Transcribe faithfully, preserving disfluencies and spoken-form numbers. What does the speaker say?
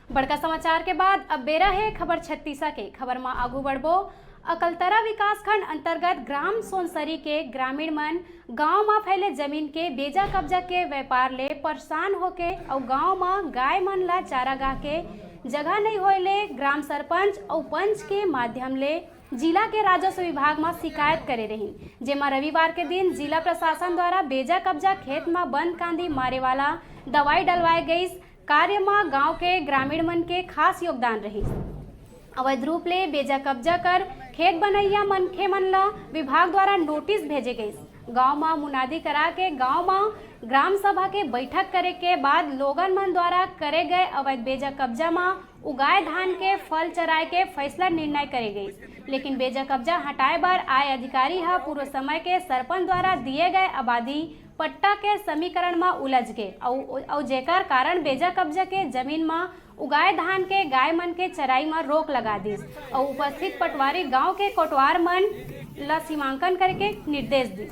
बड़का समाचार के बाद अब बेरा हे खबर छत्तीसा के। खबर म आगू बढ़बो। अकलतरा विकासखंड अंतर्गत ग्राम सोनसरी के ग्रामीण मन गांव म फैले जमीन के बेजा कब्जा के व्यापार ले परेशान होके अउ गांव म गाय मन ला चारागाह के जगह नइ होए ले ग्राम सरपंच अउ पंच के माध्यम ले जिला के राजस्व विभाग म शिकायत करे रहिन, जेमा रविवार के दिन जिला प्रशासन द्वारा बेजा कब्जा खेत म बंद कांदी मारे वाला दवाई डलवाए गईस। कार्य म गांव के ग्रामीण मन के खास योगदान रहिस। अवैध रूप ले बेजा कब्जा कर खेत बनैया मनखे मन ल विभाग द्वारा नोटिस भेजे गईस। गांव म मुनादी करा के गांव म ग्राम सभा के बैठक करे के बाद लोगन मन द्वारा करे गए अवैध बेजा कब्जा म उगाए धान के फल चराए के फैसला निर्णय करे गईस। लेकिन बेजा कब्जा हटाए बर आए अधिकारी ह पूर्व समय के सरपंच द्वारा दिए गए आबादी पट्टा के समीकरण म उलझ गे अउ, अउ जेकर कारण बेजा कब्जा के जमीन म उगाए धान के गाय मन के चराई म रोक लगा दिस अउ उपस्थित पटवारी गांव के कोटवार मन ल सीमांकन करे के निर्देश दिस।